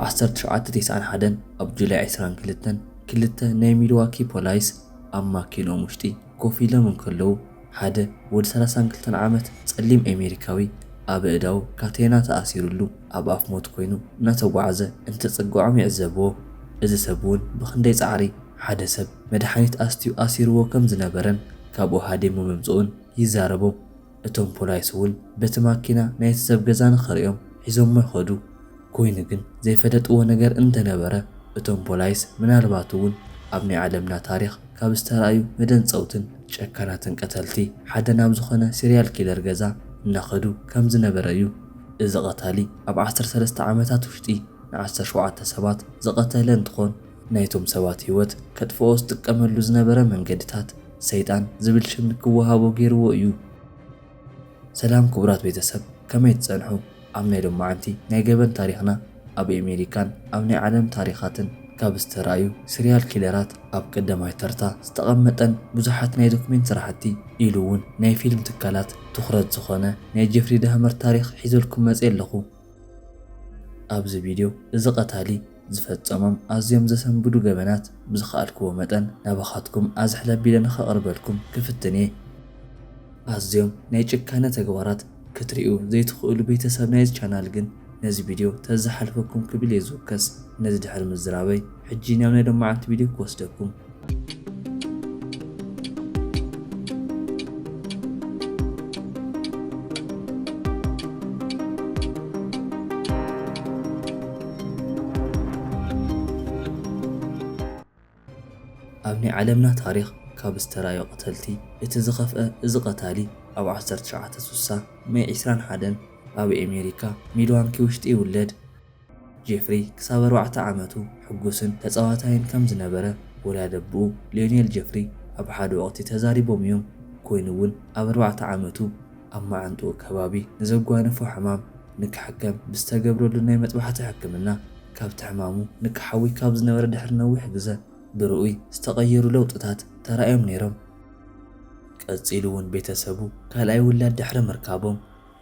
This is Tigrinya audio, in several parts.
ዓሰርተ ትሽዓተ ተስዓን ሓደን ኣብ ጁላይ ዕስራን ክልተን ክልተ ናይ ሚልዋኪ ፖላይስ ኣብ ማኪንኦም ውሽጢ ኮፍ ኢሎም እንከለዉ፣ ሓደ ወዲ ሰላሳን ክልተን ዓመት ጸሊም ኣሜሪካዊ ኣብ ኣእዳዉ ካቴና ተኣሲሩሉ ኣብ ኣፍ ሞት ኮይኑ እናተጓዓዘ እንትጽግዖም ይዕዘብዎ። እዚ ሰብ እውን ብኽንደይ ጻዕሪ ሓደ ሰብ መድሓኒት ኣስትዩ ኣሲርዎ ከም ዝነበረን ካብኡ ሃዲሙ ምምጽኡን ይዛረቡ። እቶም ፖላይስ እውን በቲ ማኪና ናይቲ ሰብ ገዛ ንኸርእዮም ሒዞሞ ይኸዱ። ኮይኑ ግን ዘይፈለጥዎ ነገር እንተነበረ፣ እቶም ፖላይስ ምናልባት እውን ኣብ ናይ ዓለምና ታሪኽ ካብ ዝተራእዩ መደንጸውትን ጨካናትን ቀተልቲ ሓደ ናብ ዝኾነ ሲርያል ኪለር ገዛ እናኸዱ ከም ዝነበረ እዩ። እዚ ቀታሊ ኣብ ዓሰርተ ሰለስተ ዓመታት ውሽጢ ን ዓሰርተ ሸውዓተ ሰባት ዝቐተለ እንትኾን፣ ናይቶም ሰባት ህይወት ከጥፍኦ ዝጥቀመሉ ዝነበረ መንገድታት ሰይጣን ዝብል ሽም ንክወሃቦ ገይርዎ እዩ። ሰላም ክቡራት ቤተሰብ፣ ከመይ ትጸንሑ? ኣብ ናይ ሎማዓንቲ ናይ ገበን ታሪኽና ኣብ ኣሜሪካን ኣብ ናይ ዓለም ታሪኻትን ካብ ዝተራእዩ ሲርያል ኪለራት ኣብ ቀዳማይ ተርታ ዝተቐመጠን ብዙሓት ናይ ዶክሜንት ስራሕቲ ኢሉ እውን ናይ ፊልም ትካላት ትኹረት ዝኾነ ናይ ጀፍሪ ዳህመር ታሪኽ ሒዘልኩም መፅየ ኣለኹ። ኣብዚ ቪድዮ እዚ ቀታሊ ዝፈጸሞም ኣዝዮም ዘሰንብዱ ገበናት ብዝኸኣልክዎ መጠን ናባኻትኩም ኣዝሕል ኣቢለ ንኸቕርበልኩም ክፍትን እየ። ኣዝዮም ናይ ጭካነ ተግባራት ክትሪኡ ዘይትኽእሉ ቤተሰብ ናይዚ ቻናል ግን ነዚ ቪድዮ ተዝሓልፈኩም ክብል እየ ዝውከስ። ነዚ ድሕሪ ምዝራበይ ሕጂ ናብ ናይ ሎማዓንቲ ቪድዮ ክወስደኩም። ኣብ ናይ ዓለምና ታሪኽ ካብ ዝተራእዩ ቀተልቲ እቲ ዝኸፍአ እዚ ቀታሊ ኣብ ዓሰርተ ትሽዓተ ስሳ ሜይ ዕስራን ሓደን ኣብ ኣሜሪካ ሚልዋንኪ ውሽጢ ይውለድ። ጄፍሪ ክሳብ ኣርባዕተ ዓመቱ ሕጉስን ተጻዋታይን ከም ዝነበረ ወላዲ ኣቦኡ ሊዮኔል ጄፍሪ ኣብ ሓደ ወቕቲ ተዛሪቦም እዮም። ኮይኑ እውን ኣብ ኣርባዕተ ዓመቱ ኣብ መዓንጥኡ ከባቢ ንዘጓነፎ ሕማም ንክሕከም ብዝተገብረሉ ናይ መጥባሕቲ ሕክምና ካብቲ ሕማሙ ንክሓዊ ካብ ዝነበረ ድሕሪ ነዊሕ ግዘ ብርኡይ ዝተቐየሩ ለውጥታት ተራእዮም ነይሮም። ቀጺሉ እውን ቤተሰቡ ካልኣይ ውላድ ድሕሪ ምርካቦም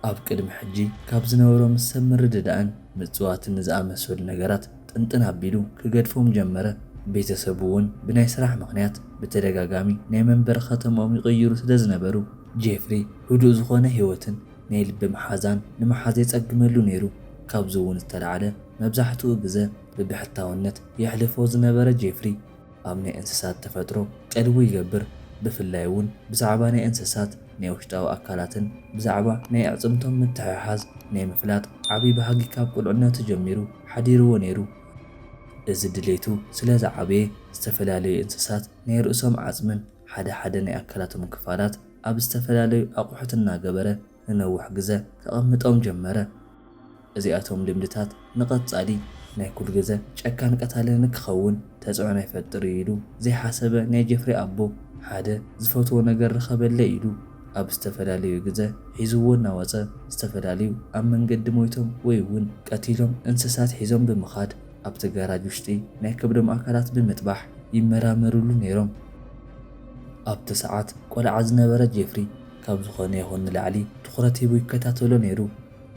ኣብ ቅድሚ ሕጂ ካብ ዝነበሮ ምስ ሰብ ምርድዳእን ምጽዋትን ንዝኣመሰሉ ነገራት ጥንጥን ኣቢሉ ክገድፎም ጀመረ። ቤተሰቡ እውን ብናይ ስራሕ ምኽንያት ብተደጋጋሚ ናይ መንበሪ ከተማኦም ይቕይሩ ስለ ዝነበሩ፣ ጄፍሪ ህዱእ ዝኾነ ህይወትን ናይ ልቢ መሓዛን ንምሓዝ የጸግመሉ ነይሩ። ካብዚ እውን ዝተላዕለ መብዛሕትኡ ግዘ ብብሕታውነት የሕልፎ ዝነበረ ጄፍሪ፣ ኣብ ናይ እንስሳት ተፈጥሮ ቀልቡ ይገብር። ብፍላይ እውን ብዛዕባ ናይ እንስሳት ናይ ውሽጣዊ ኣካላትን ብዛዕባ ናይ ኣዕጽምቶም ምትሕሓዝ ናይ ምፍላጥ ዓቢ ባህጊ ካብ ቁልዕነቱ ጀሚሩ ሓዲርዎ ነይሩ። እዚ ድሌቱ ስለ ዝዓበየ፣ ዝተፈላለዩ እንስሳት ናይ ርእሶም ዓጽምን ሓደ ሓደ ናይ ኣካላቶም ክፋላት ኣብ ዝተፈላለዩ ኣቑሑት እናገበረ ንነዊሕ ግዘ ከቐምጦም ጀመረ። እዚኣቶም ልምድታት ንቐጻሊ ናይ ኩሉ ግዘ ጨካን ቀታሊ ንክኸውን ተጽዕኖ ይፈጥር እዩ ኢሉ ዘይሓሰበ ናይ ጀፍሪ ኣቦ፣ ሓደ ዝፈትዎ ነገር ረኸበለይ ኢሉ ኣብ ዝተፈላለዩ ግዘ ሒዝዎ እናወጸ፣ ዝተፈላለዩ ኣብ መንገዲ ሞይቶም ወይ እውን ቀቲሎም እንስሳት ሒዞም ብምኻድ ኣብቲ ጋራጅ ውሽጢ ናይ ከብዶም ኣካላት ብምጥባሕ ይመራመርሉ ነይሮም። ኣብቲ ሰዓት ቆልዓ ዝነበረ ጄፍሪ ካብ ዝኾነ ይኹን ንላዕሊ ትኹረት ሂቡ ይከታተሎ ነይሩ።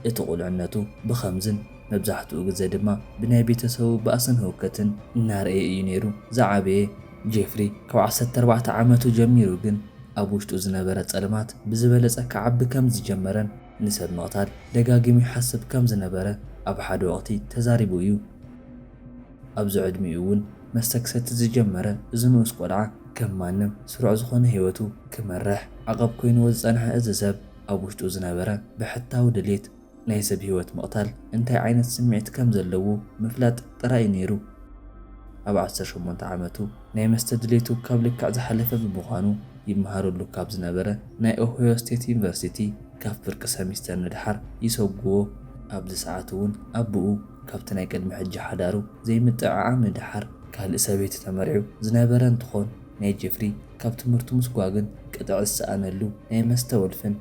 እቲ ቁልዕነቱ ብኸምዝን መብዛሕትኡ ግዘ ድማ ብናይ ቤተሰቡ ባእስን ህውከትን እናረኣየ እዩ ነይሩ ዝዓበየ። ጄፍሪ ካብ ዓሰርተ ኣርባዕተ ዓመቱ ጀሚሩ ግን ኣብ ውሽጡ ዝነበረ ጸልማት ብዝበለጸ ክዓቢ ከም ዝጀመረን ንሰብ ምቕታል ደጋጊሙ ይሓስብ ከም ዝነበረ ኣብ ሓደ ወቕቲ ተዛሪቡ እዩ። ኣብዚ ዕድሚኡ እውን መስተ ክሰቲ ዝጀመረ እዚ ንኡስ ቆልዓ፣ ከም ማንም ስሩዕ ዝኾነ ህይወቱ ክመርሕ ዓቐብ ኮይንዎ ዝጸንሐ እዚ ሰብ፣ ኣብ ውሽጡ ዝነበረ ብሕታዊ ድሌት ናይ ሰብ ህይወት ምቕታል እንታይ ዓይነት ስምዒት ከም ዘለዎ ምፍላጥ ጥራይ እዩ ነይሩ። ኣብ ዓሰርተ ሸሞንተ ዓመቱ ናይ መስተ ድሌቱ ካብ ልክዕ ዝሓለፈ ብምዃኑ፣ ይመሃረሉ ካብ ዝነበረ ናይ ኦሃዮ ስቴት ዩኒቨርሲቲ ካብ ፍርቂ ሰሚስተር ንደሓር ይሰጉዎ። ኣብዚ ሰዓት እውን ኣቦኡ ካብቲ ናይ ቅድሚ ሕጂ ሓዳሩ ዘይምጥዕዓም ንደሓር ካልእ ሰበይቲ ተመርዕዩ ዝነበረ እንትኾን፣ ናይ ጄፍሪ ካብ ትምህርቱ ምስጓግን ቅጥዒ ዝሰኣነሉ ናይ መስተ ወልፍን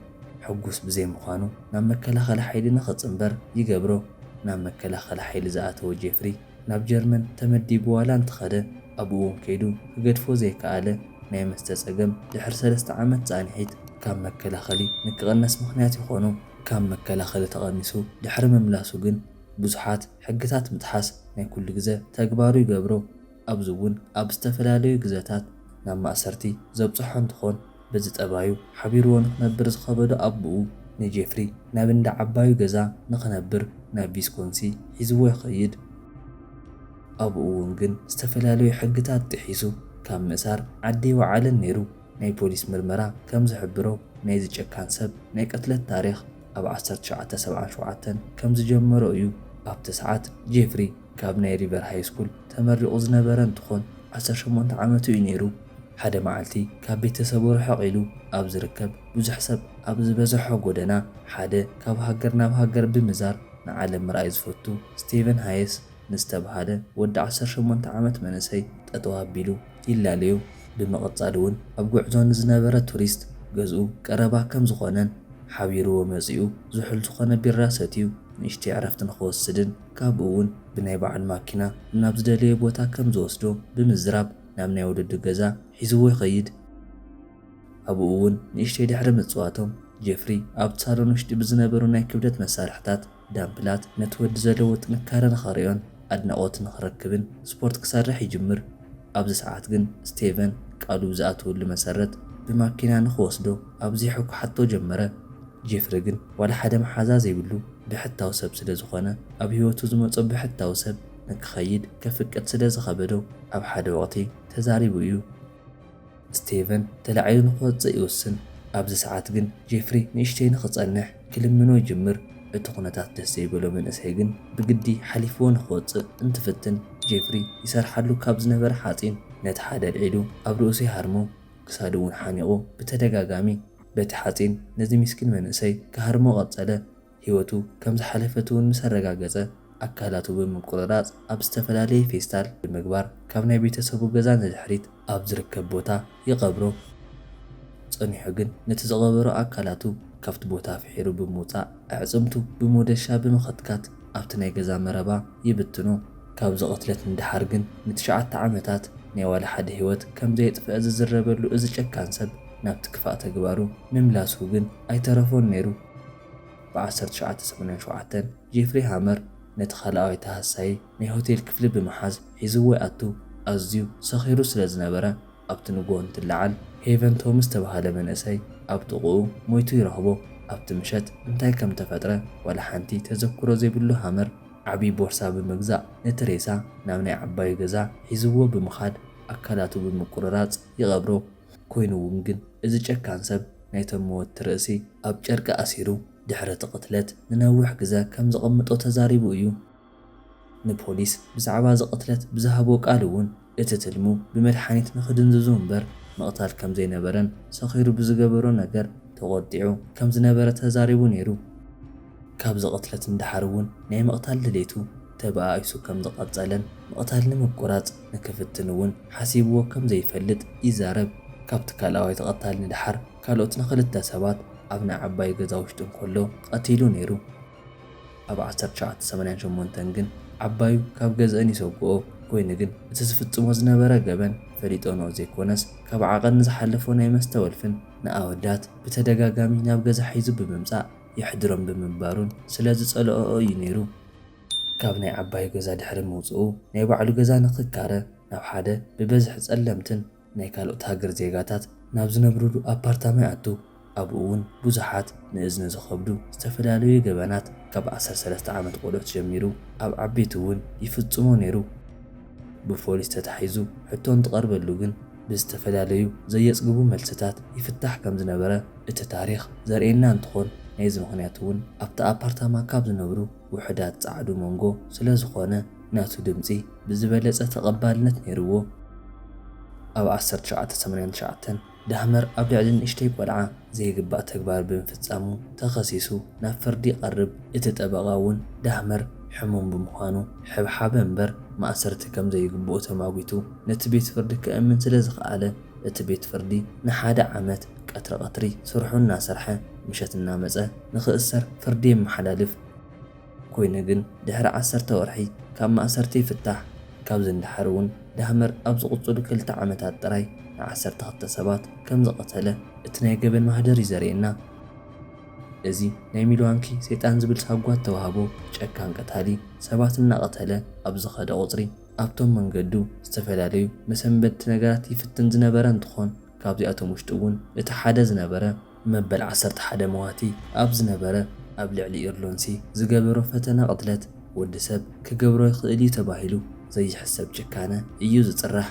ሕጉስ ብዘይምዃኑ ናብ መከላኸሊ ሓይሊ ንኽጽንበር ይገብሮ። ናብ መከላኸሊ ሓይሊ ዝኣተወ ጄፍሪ ናብ ጀርመን ተመዲቡ ዋላ እንተኸደ፣ ኣብኡ እውን ከይዱ ክገድፎ ዘይከኣለ ናይ መስተ ጸገም ድሕሪ ሰለስተ ዓመት ጻንሒት ካብ መከላኸሊ ንክቕነስ ምኽንያት ይኾኖ። ካብ መከላኸሊ ተቐኒሱ ድሕሪ ምምላሱ ግን ብዙሓት ሕግታት ምጥሓስ ናይ ኩሉ ግዘ ተግባሩ ይገብሮ። ኣብዚ እውን ኣብ ዝተፈላለዩ ግዘታት ናብ ማእሰርቲ ዘብፅሖ እንትኾን፣ በዚ ጠባዩ ሓቢርዎ ንኽነብር ዝኸበዶ ኣቦኡ ንጄፍሪ ናብ እንዳ ዓባዩ ገዛ ንኽነብር ናብ ቪስኮንሲ ሒዝዎ ይኸይድ። ኣብኡ እውን ግን ዝተፈላለዩ ሕግታት ጥሒሱ ካብ ምእሳር ዓዲ ኣይወዓለን ነይሩ። ናይ ፖሊስ ምርመራ ከም ዝሕብሮ፣ ናይዚ ጨካን ሰብ ናይ ቅትለት ታሪኽ ኣብ ዓሰርተ ትሽዓተ ሰብዓን ሸውዓተን ከም ዝጀመሮ እዩ። ኣብቲ ሰዓት ጄፍሪ ካብ ናይ ሪቨር ሃይ ስኩል ተመሪቑ ዝነበረ እንትኾን፣ ዓሰርተ ሸሞንተ ዓመቱ እዩ ነይሩ። ሓደ መዓልቲ ካብ ቤተሰቡ ርሕቕ ኢሉ ኣብ ዝርከብ ብዙሕ ሰብ ኣብ ዝበዝሖ ጎደና ሓደ ካብ ሃገር ናብ ሃገር ብምዛር ንዓለም ምርኣይ ዝፈቱ ስቴቨን ሃየስ ንዝተብሃለ ወዲ ዓሰርተ ሸሞንተ ዓመት መንእሰይ ጠጠው ኣቢሉ ይላለዩ። ብምቕጻል እውን ኣብ ጉዕዞ ንዝነበረ ቱሪስት ገዝኡ ቀረባ ከም ዝኾነን ሓቢርዎ መጺኡ ዝሑል ዝኾነ ቢራ ሰትዩ ንእሽተይ ዕረፍቲ ንኽወስድን ካብኡ እውን ብናይ በዓል ማኪና ናብ ዝደለየ ቦታ ከም ዝወስዶ ብምዝራብ ናብ ናይ ወለዱ ገዛ ሒዝዎ ይኸይድ። ኣብኡ እውን ንእሽተይ ድሕሪ ምጽዋቶም ጄፍሪ ኣብቲ ሳሎን ውሽጢ ብዝነበሩ ናይ ክብደት መሳርሕታት ዳምፕላት ነቲ ወዲ ዘለዎ ጥንካረ ንኸርእዮን ኣድናቖት ንኽረክብን ስፖርት ክሰርሕ ይጅምር። ኣብዚ ሰዓት ግን ስቴቨን ቃሉ ብዝኣተወሉ መሰረት ብማኪና ንኽወስዶ ኣብዚሑ ክሓቶ ጀመረ። ጄፍሪ ግን ዋላ ሓደ መሓዛ ዘይብሉ ብሕታዊ ሰብ ስለ ዝኾነ፣ ኣብ ህይወቱ ዝመጾ ብሕታዊ ሰብ ንክኸይድ ከፍቅድ ስለ ዝኸበዶ ኣብ ሓደ ወቕቲ ተዛሪቡ እዩ። ስቴቨን ተላዒሉ ንክወጽእ ይውስን። ኣብዚ ሰዓት ግን ጄፍሪ ንእሽተይ ንኽጸንሕ ክልምኖ ይጅምር። እቲ ኩነታት ደስ ዘይበሎ መንእሰይ ግን ብግዲ ሓሊፍዎ ንኽወጽእ እንትፍትን፣ ጄፍሪ ይሰርሓሉ ካብ ዝነበረ ሓጺን ነቲ ሓደ ኣልዒሉ ኣብ ርእሱ ይሃርሞ። ክሳዱ እውን ሓኒቑ ብተደጋጋሚ በቲ ሓጺን ነዚ ሚስኪን መንእሰይ ክሃርሞ ቀጸለ። ህይወቱ ከም ዝሓለፈት እውን ምስ ኣረጋገጸ፣ ኣካላቱ ብምቁርራጽ ኣብ ዝተፈላለየ ፌስታል ብምግባር ካብ ናይ ቤተሰቡ ገዛ ንድሕሪት ኣብ ዝርከብ ቦታ ይቐብሮ። ጸኒሑ ግን ነቲ ዝቐበሮ ኣካላቱ ካብቲ ቦታ ፍሒሩ ብምውጻእ፣ ኣዕጽምቱ ብሞደሻ ብምኽትካት ኣብቲ ናይ ገዛ መረባ ይብትኖ። ካብዚ ቅትለት ንደሓር ግን ንትሽዓተ ዓመታት ናይ ዋላ ሓደ ህይወት ከም ዘየጥፍአ ዝዝረበሉ እዚ ጨካን ሰብ ናብቲ ክፋእ ተግባሩ ምምላሱ ግን ኣይተረፎን ነይሩ። ብ ዓሰርተ ትሽዓተ ሰማንያን ሸውዓተን ጄፍሪ ሃመር ነቲ ካልኣዋይ ተሃሳዪ ናይ ሆቴል ክፍሊ ብምሓዝ ሒዝዎ ይኣቱ። ኣዝዩ ሰኺሩ ስለ ዝነበረ፣ ኣብቲ ንግሆ እንትለዓል ሄቨን ቶም ዝተባህለ መንእሰይ ኣብ ጥቕኡ ሞይቱ ይረኽቦ። ኣብቲ ምሸት እንታይ ከም ተፈጥረ ዋላ ሓንቲ ተዘክሮ ዘይብሉ ሃመር ዓቢ ቦርሳ ብምግዛእ ነቲ ሬሳ ናብ ናይ ዓባዩ ገዛ ሒዝዎ ብምኻድ ኣካላቱ ብምቁርራጽ ይቐብሮ። ኮይኑ እውን ግን እዚ ጨካን ሰብ ናይቶም መወቲ ርእሲ ኣብ ጨርቂ ኣሲሩ ድሕሪ እቲ ቅትለት ንነዊሕ ግዘ ከም ዘቐምጦ ተዛሪቡ እዩ። ንፖሊስ ብዛዕባ እዚ ቅትለት ብዝሃቦ ቃል እውን እቲ ትልሙ ብመድሓኒት ንኽድንዝዙ እምበር ምቕታል ከም ዘይነበረን ሰኺሩ ብዝገበሮ ነገር ተቖጢዑ ከም ዝነበረ ተዛሪቡ ነይሩ። ካብዚ ቅትለት ንደሓር እውን ናይ ምቕታል ድሌቱ ተበኣኢሱ ከም ዝቐጸለን ምቕታል ንምቁራጽ ንክፍትን እውን ሓሲብዎ ከም ዘይፈልጥ ይዛረብ። ካብቲ ካልኣዋይ ተቐታሊ ንደሓር ካልኦት ንኽልተ ሰባት ኣብ ናይ ዓባዩ ገዛ ውሽጢ እንከሎ ቀቲሉ ነይሩ። ኣብ ዓሰርተ ትሽዓተ ሰማንያን ሸሞንተን ግን ዓባዩ ካብ ገዝአን ይሰግኦ። ኮይኑ ግን እቲ ዝፍጽሞ ዝነበረ ገበን ፈሊጠንኦ ዘይኮነስ፣ ካብ ዓቐን ንዝሓለፎ ናይ መስተ ወልፍን ንኣወዳት ብተደጋጋሚ ናብ ገዛ ሒዙ ብምምጻእ የሕድሮም ብምንባሩን ስለ ዝጸልኦኦ እዩ ነይሩ። ካብ ናይ ዓባዩ ገዛ ድሕሪ ምውጽኡ ናይ ባዕሉ ገዛ ንኽካረ ናብ ሓደ ብበዝሒ ጸለምትን ናይ ካልኦት ሃገር ዜጋታት ናብ ዝነብሩሉ ኣፓርታማ ይኣቱ። ኣብኡ እውን ብዙሓት ንእዝኒ ዝኸብዱ ዝተፈላለዩ ገበናት ካብ ዓሰርተ ሰለስተ ዓመት ቆልዑት ጀሚሩ ኣብ ዓበይቲ እውን ይፍጽሞ ነይሩ። ብፖሊስ ተታሒዙ ሕቶ እንትቐርበሉ ግን ብዝተፈላለዩ ዘየጽግቡ መልስታት ይፍታሕ ከም ዝነበረ እቲ ታሪኽ ዘርእየና እንትኾን፣ ናይዚ ምኽንያት እውን ኣብቲ ኣፓርታማ ካብ ዝነብሩ ውሑዳት ጻዕዱ መንጎ ስለ ዝኾነ ናቱ ድምጺ ብዝበለጸ ተቐባልነት ነይርዎ። ኣብ ዓሰርተ ትሽዓተ ሰማንያን ትሽዓተን ዳህመር ኣብ ልዕሊ ንእሽተይ ቆልዓ ዘይግባእ ተግባር ብምፍጻሙ ተኸሲሱ ናብ ፍርዲ ይቐርብ። እቲ ጠበቓ እውን ዳህመር ሕሙም ብምዃኑ ሕብሓበ እምበር ማእሰርቲ ከም ዘይግብኦ ተማጒቱ ነቲ ቤት ፍርዲ ከእምን ስለ ዝኸኣለ፣ እቲ ቤት ፍርዲ ንሓደ ዓመት ቀትሪ ቀትሪ ስርሑ እናሰርሐ ምሸት እናመጸ ንኽእሰር ፍርዲ የመሓላልፍ። ኮይኑ ግን ድሕሪ ዓሰርተ ወርሒ ካብ ማእሰርቲ ይፍታሕ። ካብዚ ንደሓር እውን ዳህመር ኣብ ዝቕጽሉ ክልተ ዓመታት ጥራይ ንዓሰርተ ክልተ ሰባት ከም ዝቐተለ እቲ ናይ ገበን ማህደር እዩ ዘርእየና። እዚ ናይ ሚልዋንኪ ሰይጣን ዝብል ሳጓ እተዋህቦ ጨካን ቀታሊ፣ ሰባት እናቐተለ ኣብ ዝኸደ ቁጽሪ፣ ኣብቶም መንገዱ ዝተፈላለዩ መሰንበድቲ ነገራት ይፍትን ዝነበረ እንትኾን፣ ካብዚኣቶም ውሽጢ እውን እቲ ሓደ ዝነበረ፣ መበል ዓሰርተ ሓደ መዋቲ ኣብ ዝነበረ ኣብ ልዕሊ ኢርሎንሲ ዝገበሮ ፈተነ ቅትለት፣ ወዲ ሰብ ክገብሮ ይኽእል እዩ ተባሂሉ ዘይሕሰብ ጭካነ እዩ ዝጽራሕ።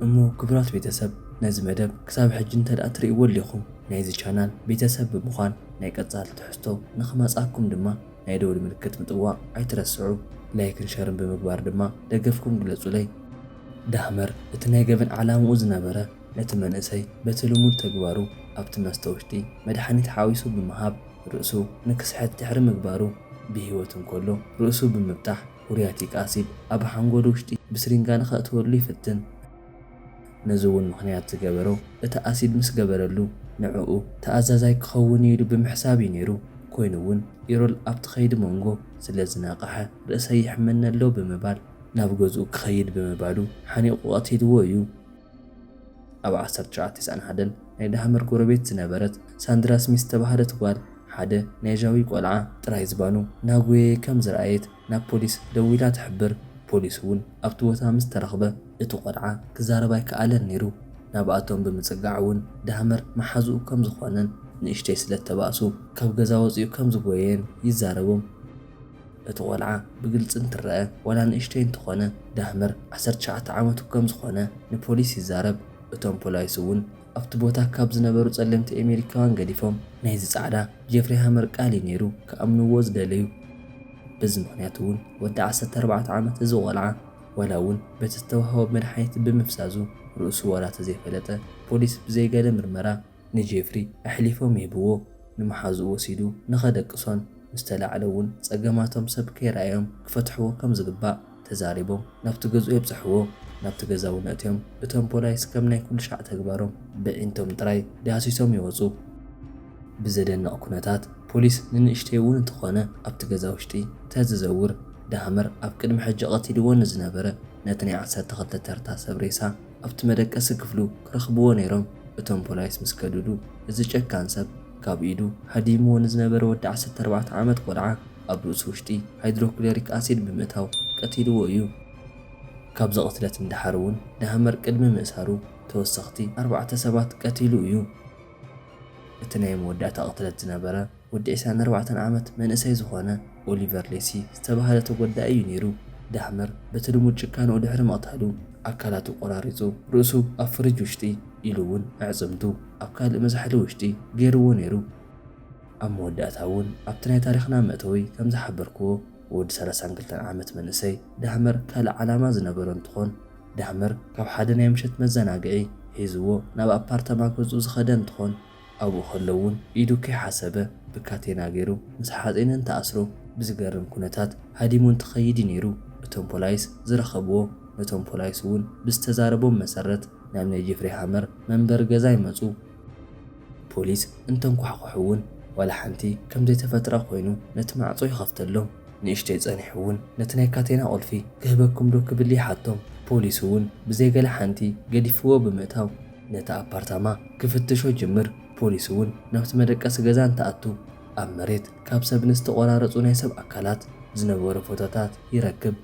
እሞ ክቡራት ቤተሰብ፣ ነዚ መደብ ክሳብ ሕጂ እንተ ደኣ ትርእይዎ ኣሊኹም፣ ናይዚ ቻናል ቤተሰብ ብምዃን ናይ ቀጻሊ ትሕዝቶ ንኽመጻኩም ድማ ናይ ደወል ምልክት ምጥዋቕ ኣይትረስዑ። ላይክን ሸርን ብምግባር ድማ ደገፍኩም ግለጹለይ። ዳህመር እቲ ናይ ገበን ዓላምኡ ዝነበረ፣ ነቲ መንእሰይ በቲ ልሙድ ተግባሩ ኣብቲ መስተ ውሽጢ መድሓኒት ሓዊሱ ብምሃብ ርእሱ ንክስሕት ድሕሪ ምግባሩ፣ ብህይወት እንከሎ ርእሱ ብምብጣሕ፣ ኡሪያቲክ ኣሲድ ኣብ ሓንጎሉ ውሽጢ ብስሪንጋ ንኸእትወሉ ይፍትን። ነዚ እውን ምኽንያት ዝገበሮ፣ እቲ ኣሲድ ምስ ገበረሉ ንዕኡ ተኣዛዛይ ክኸውን እዩ ኢሉ ብምሕሳብ እዩ ነይሩ። ኮይኑ እውን ኢሮል ኣብቲ ኸይዲ መንጎ ስለ ዝነቐሐ፣ ርእሰይ ይሕመኒ ኣሎ ብምባል ናብ ገዝኡ ክኸይድ ብምባሉ ሓኒቑ ቀቲልዎ እዩ። ኣብ ዓሰርተ ትሽዓተ ተስዓን ሓደን ናይ ዳህመር ጎረቤት ዝነበረት ሳንድራ ስሚዝ ዝተባህለት ጓል፣ ሓደ ናይ ጃዊ ቆልዓ ጥራይ ዝባኑ ናጉየ ከም ዝረኣየት ናብ ፖሊስ ደዊላ ትሕብር። ፖሊስ እውን ኣብቲ ቦታ ምስ ተረኽበ፣ እቲ ቆልዓ ክዛረብ ኣይከኣለን ነይሩ። ናብኣቶም ብምጽጋዕ እውን ዳህመር መሓዝኡ ከም ዝኾነን ንእሽተይ ስለ እተባእሱ ካብ ገዛ ወጺኡ ከም ዝጎየየን ይዛረቦም። እቲ ቆልዓ ብግልጺ እንትረአ፣ ዋላ ንእሽተይ እንተኾነ፣ ዳህመር ዓሰርተ ትሽዓተ ዓመቱ ከም ዝኾነ ንፖሊስ ይዛረብ። እቶም ፖላይስ እውን ኣብቲ ቦታ ካብ ዝነበሩ ጸለምቲ ኣሜሪካውያን ገዲፎም፣ ናይዚ ጻዕዳ ጄፍሪ ሃመር ቃል እዩ ነይሩ ክኣምንዎ ዝደለዩ። በዚ ምኽንያት እውን ወዲ ዓሰርተ ኣርባዕተ ዓመት እዚ ቆልዓ፣ ዋላ እውን በቲ ዝተዋህቦ መድሓኒት ብምፍዛዙ ርእሱ ዋላ ተዘይፈለጠ፣ ፖሊስ ብዘይገለ ምርመራ ንጄፍሪ ኣሕሊፎም ይህብዎ። ንመሓዝኡ ወሲዱ ንኸደቅሶን ምስ ተላዕለ እውን ጸገማቶም ሰብ ከይረኣዮም ክፈትሕዎ ከም ዝግባእ ተዛሪቦም ናብቲ ገዝኡ የብጽሕዎ። ናብቲ ገዛ እውን ኣእትዮም እቶም ፖላይስ ከም ናይ ኩሉ ሻዕ ተግባሮም ብዒንቶም ጥራይ ዳህሲሶም ይወጹ። ብዘደንቕ ኩነታት ፖሊስ ንንእሽተይ እውን እንተኾነ ኣብቲ ገዛ ውሽጢ ተዝዘውር ዳህመር ኣብ ቅድሚ ሕጂ ቀቲልዎ ንዝነበረ ነቲ ናይ ዓሰርተ ክልተ ተርታ ሰብ ሬሳ ኣብቲ መደቀሲ ክፍሉ ክረኽብዎ ነይሮም። እቶም ፖላይስ ምስ ከዱሉ፣ እዚ ጨካን ሰብ ካብ ኢዱ ሃዲምዎ ንዝነበረ ወዲ ዓሰርተ ኣርባዕተ ዓመት ቆልዓ ኣብ ርእሱ ውሽጢ ሃይድሮክሎሪክ ኣሲድ ብምእታው ቀቲልዎ እዩ። ካብዚ ቅትለት ንደሓር እውን ዳህመር ቅድሚ ምእሳሩ ተወሰኽቲ ኣርባዕተ ሰባት ቀቲሉ እዩ። እቲ ናይ መወዳእታ ቅትለት ዝነበረ ወዲ ዕስራን ኣርባዕተን ዓመት መንእሰይ ዝኾነ ኦሊቨር ሌሲ ዝተባህለ ተጎዳኢ እዩ ነይሩ። ዳህመር በቲ ልሙድ ጭካንኡ ድሕሪ ምቕታሉ ኣካላቱ ቆራሪጹ ርእሱ ኣብ ፍሪጅ ውሽጢ ኢሉ እውን ኣዕጽምቱ ኣብ ካልእ መዝሓሊ ውሽጢ ገይርዎ ነይሩ። ኣብ መወዳእታ እውን ኣብቲ ናይ ታሪኽና መእተዊ ከም ዝሓበርክዎ ወዲ ሰላሳን ክልተን ዓመት መንእሰይ ዳህመር ካልእ ዓላማ ዝነበሮ እንትኾን ዳህመር ካብ ሓደ ናይ ምሸት መዘናግዒ ሒዝዎ ናብ ኣፓርታማ ገዝኡ ዝኸደ እንትኾን ኣብኡ ከሎ እውን ኢዱ ከይሓሰበ ብካቴና ገይሩ ምስ ሓፂን እንትኣስሮ ብዝገርም ኩነታት ሃዲሙ እንትኸይድ እዩ ነይሩ። እቶም ፖላይስ ዝረኸብዎ ነቶም ፖላይስ እውን ብዝተዛረቦም መሰረት ናብ ናይ ጄፍሪ ሃመር መንበሪ ገዛ ይመፁ። ፖሊስ እንተንኳሕኩሑ እውን ዋላ ሓንቲ ከም ዘይተፈጥረ ኮይኑ ነቲ ማዕጾ ይኸፍተሎም። ንእሽተይ ጸኒሑ እውን ነቲ ናይ ካቴና ቁልፊ ክህበኩም ዶ ክብል ይሓቶም። ፖሊስ እውን ብዘይ ገለ ሓንቲ ገዲፍዎ ብምእታው ነቲ ኣፓርታማ ክፍትሾ ይጅምር። ፖሊስ እውን ናብቲ መደቀሲ ገዛ እንትኣቱ ኣብ መሬት ካብ ሰብ ንዝተቆራረጹ ናይ ሰብ ኣካላት ዝነበሩ ፎቶታት ይረክብ።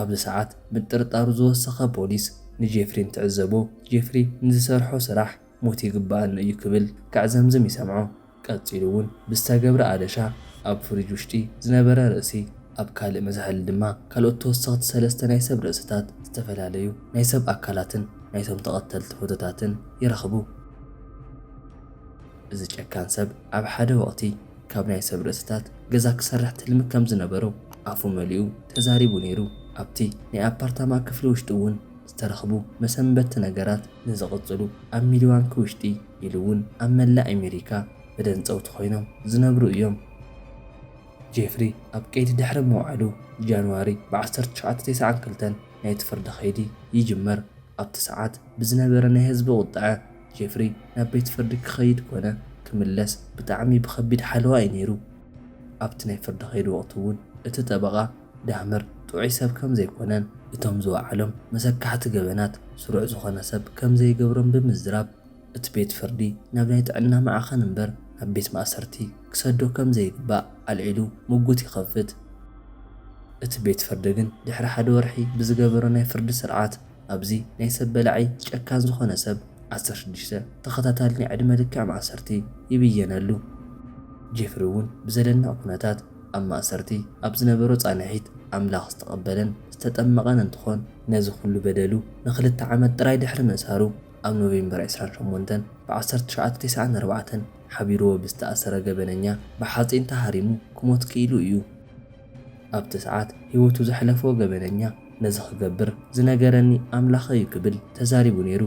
ኣብዚ ሰዓት ምጥርጣሩ ዝወሰኸ ፖሊስ ንጄፍሪ እንትዕዘቦ ጄፍሪ ንዝሰርሖ ስራሕ ሞት ይግበኣኒ እዩ ክብል ከዕዘምዝም ይሰምዖ። ቀጺሉ እውን ብዝተገብረ ኣለሻ ኣብ ፍሪጅ ውሽጢ ዝነበረ ርእሲ፣ ኣብ ካልእ መዝሓሊ ድማ ካልኦት ተወሰኽቲ ሰለስተ ናይ ሰብ ርእስታት፣ ዝተፈላለዩ ናይ ሰብ ኣካላትን ናይቶም ተቐተልቲ ፎቶታትን ይረኽቡ። እዚ ጨካን ሰብ ኣብ ሓደ ወቕቲ ካብ ናይ ሰብ ርእስታት ገዛ ክሰርሕ ትልሚ ከም ዝነበሮ ኣፉ መሊኡ ተዛሪቡ ነይሩ። ኣብቲ ናይ ኣፓርታማ ክፍሊ ውሽጢ እውን ዝተረኽቡ መሰንበቲ ነገራት ንዝቕጽሉ ኣብ ሚልዋንኪ ውሽጢ ኢሉ እውን ኣብ መላእ ኣሜሪካ መደንጸውቲ ኮይኖም ዝነብሩ እዮም። ጄፍሪ ኣብ ቀይዲ ድሕሪ ምውዓሉ ጃንዋሪ ብ ዓሰርተ ትሽዓተ ተስዓን ክልተን ናይቲ ፍርዲ ከይዲ ይጅመር። ኣብቲ ሰዓት ብዝነበረ ናይ ህዝቢ ቁጥዐ ጄፍሪ ናብ ቤት ፍርዲ ክኸይድ ኮነ ክምለስ ብጣዕሚ ብኸቢድ ሓለዋ እዩ ነይሩ። ኣብቲ ናይ ፍርዲ ከይዲ ወቕቲ እውን እቲ ጠበቓ ዳህመር ጥዑይ ሰብ ከም ዘይኮነን እቶም ዝወዓሎም መሰካሕቲ ገበናት ስሩዕ ዝኾነ ሰብ ከም ዘይገብሮም ብምዝራብ እቲ ቤት ፍርዲ ናብ ናይ ጥዕና ማዕኸን እምበር ኣብ ቤት ማእሰርቲ ክሰዶ ከም ዘይግባእ ኣልዒሉ ምጉት ይኸፍት። እቲ ቤት ፍርዲ ግን ድሕሪ ሓደ ወርሒ ብዝገበሮ ናይ ፍርዲ ስርዓት ኣብዚ ናይ ሰብ በላዒ ጨካን ዝኾነ ሰብ ዓሰርተ ሽዱሽተ ተኸታታሊ ናይ ዕድመ ልክዕ ማእሰርቲ ይብየነሉ። ጄፍሪ እውን ብዘደንቕ ኩነታት ኣብ ማእሰርቲ ኣብ ዝነበሮ ጻንሒት ኣምላኽ ዝተቐበለን ዝተጠመቐን እንትኾን፣ ነዚ ኩሉ በደሉ ንኽልተ ዓመት ጥራይ ድሕሪ ምእሳሩ ኣብ ኖቬምበር ዕስራን ሸሞንተን ብ ዓሰርተ ትሽዓተ ተስዓን ኣርባዕተን ሓቢርዎ ብዝተኣሰረ ገበነኛ ብሓፂን ተሃሪሙ ክሞት ክኢሉ እዩ። ኣብቲ ሰዓት ህይወቱ ዘሕለፈዎ ገበነኛ ነዚ ክገብር ዝነገረኒ ኣምላኸ እዩ ክብል ተዛሪቡ ነይሩ።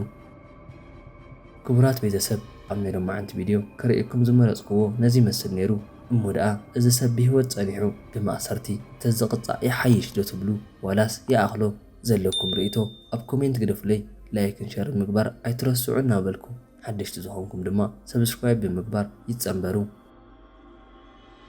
ክቡራት ቤተሰብ፣ ኣብ ናይ ሎማዓንቲ ቪድዮ ክርእየኩም ዝመረፅክዎ ነዚ ይመስል ነይሩ። እሞ ደኣ እዚ ሰብ ብህይወት ጸኒሑ ብማእሰርቲ ተዝቕጻዕ ይሓይሽ ዶ ትብሉ ዋላስ ይኣኽሎ? ዘለኩም ርእይቶ ኣብ ኮሜንት ግደፉለይ። ላይክን ሸርን ምግባር ኣይትረስዑ እናበልኩ ሓደሽቲ ዝኾንኩም ድማ ሰብስክራይብ ብምግባር ይጸንበሩ።